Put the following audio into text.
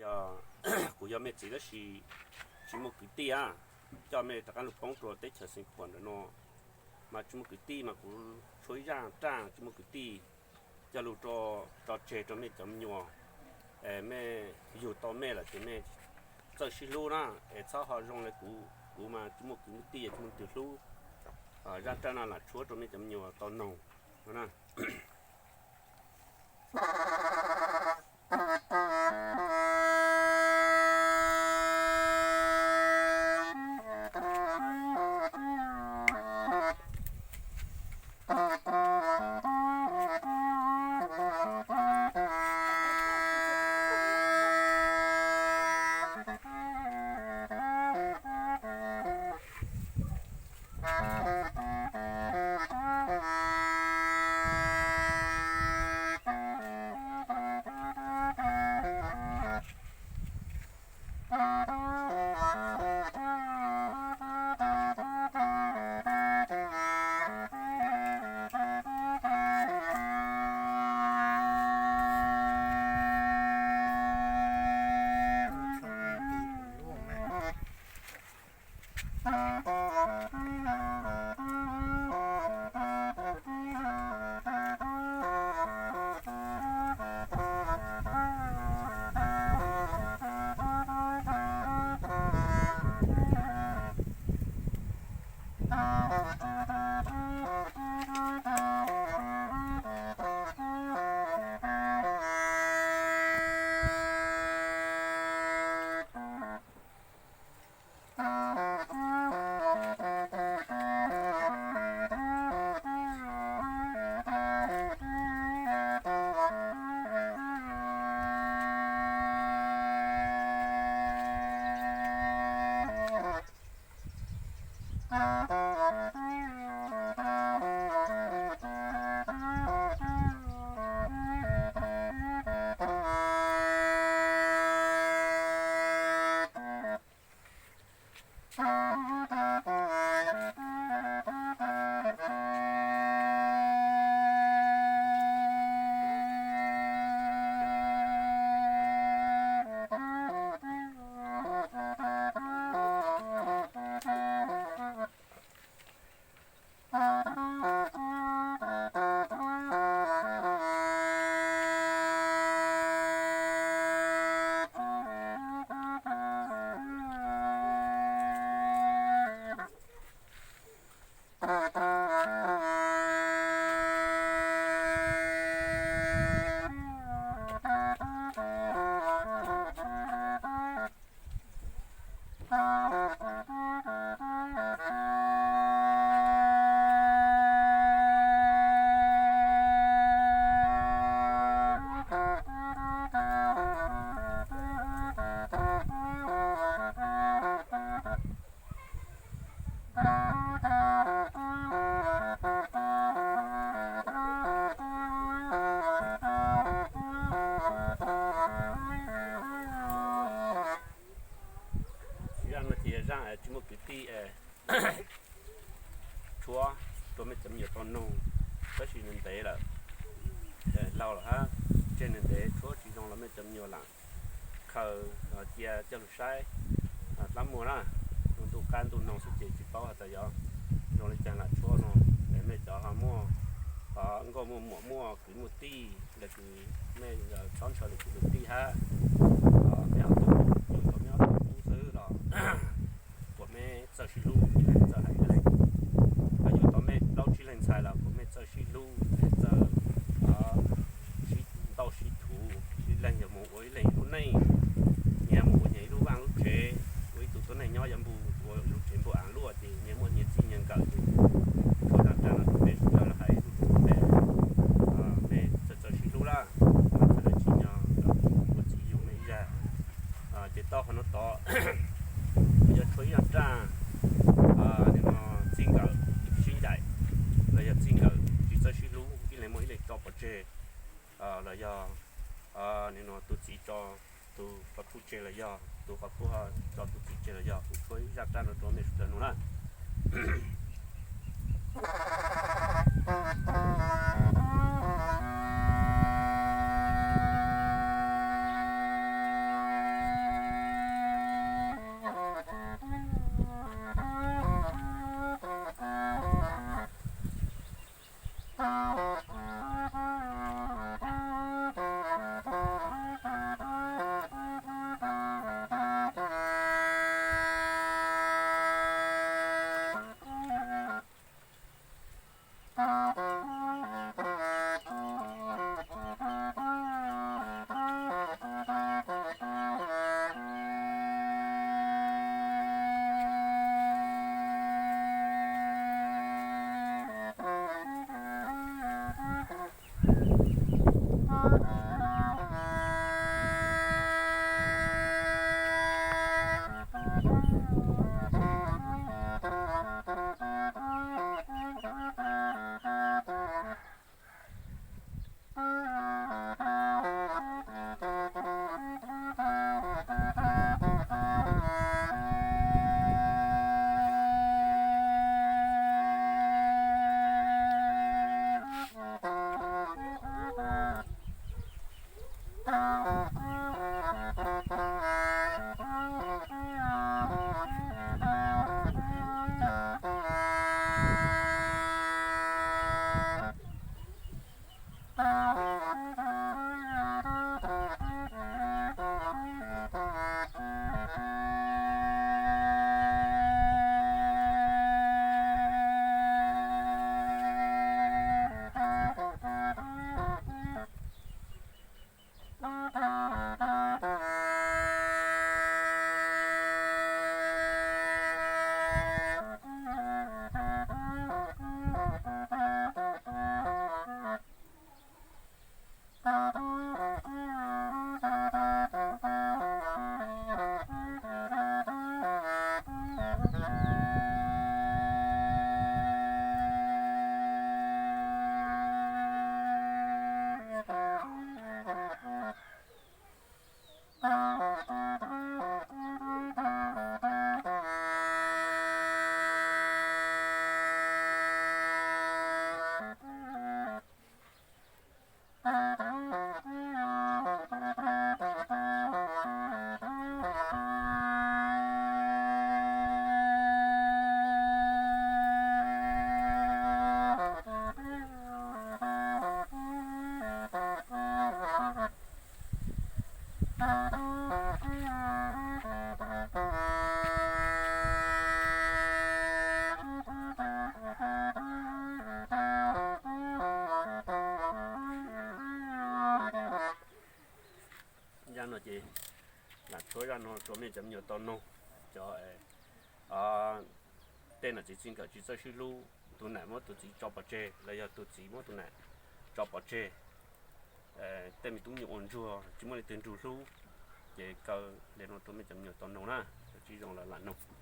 Yog kuv yog mej txiv tab sis tsis muaj kwv tij a, coj mej rov qab lug poob rua teb chaws Xeev Khuam ntawm no mas tsis muaj kwv tij, mas kuv tshuab ib zaj raj tsis muaj kwv tij coj lug tso tseg rua mej cov me nyuam. Mej yug tau mej lawm ces mej txawj sib hlub na, es txhob ho zoo le kuv, kuv mas tsis muaj kwv tij, tsis muaj leej twg hlub. Zaj raj no lam tshuab rua mej cov me nyuam tau noog no na. Zaj no ces zaj tsis muaj kwv tij tshuab rua mej cov me nyuam tau noog, tab sis ntev ntev lawm, laug lawm hab, tseg ntev ntev tshuab tsis zoo los mej cov me nyuam lam khaws cia coj lug saib dlaab muag na. Ntuj qab ntuj noog xwb ces tsis paub has tas yuav zoo le caag lam tshuab no. Es mej cov ho muaj, ho nkauj muaj muam muaj kwv muaj tij los kws mej txhob ntshaw lwm kwv lwm tij hab, mej ob tug yug tau mej ob tug tub xwb los kuas mej txawj sib hlub ib leeg txawj hais ib leeg. Ho yug tau mej plaub tsib leeg ntxhais los kuas mej txawj sib hlub, txawj sib ntaus sib thuv, ib leeg yog moog ua ib leeg ib lub neej, nyias moog ua nyias ib lub vaaj lub tsev, ua ib tug tuab neeg nyob yuav npu ua lub tsev npu aav luaj ces nyias muaj nyias txij nyias nkawm ces tshuab zaj raj no rua mej sawv dlawg hais lug rua mej, mej txawj txawj sib hlub lawm, txawj txawj sib nyob, ua txiv yug mej ib zag. Ces tau qhov no tod, kuv yuav tshuab ib zaj raj, nim no txij nkawm sib ncaim los yog txij nkawm tsis txawj sib hlub, ib leeg muab ib leeg tso pov tseg, los yog nim no tus txiv tso tus qhov pub tseg los yog tus qhov pub tso tus txiv tseg los yog, kuv tshuab ib zaj raj no rua mej sawv dlawg noog na. Zaj no ces lam tshuab zaj no rau mej cov me nyuam tau noog. Cov tej nam txiv txij nkawm tsis txawj sib hlub, tus nam muab tus txiv tso pov tseg los yog tus txiv muab tus nam tso pov tseg, tej me tub me nyuam uas ntsuag tsis muaj leej twg nrug hlub, ces kaw li no rau mej cov me nyuam tau noog na, tsis zoo lawm lam noog.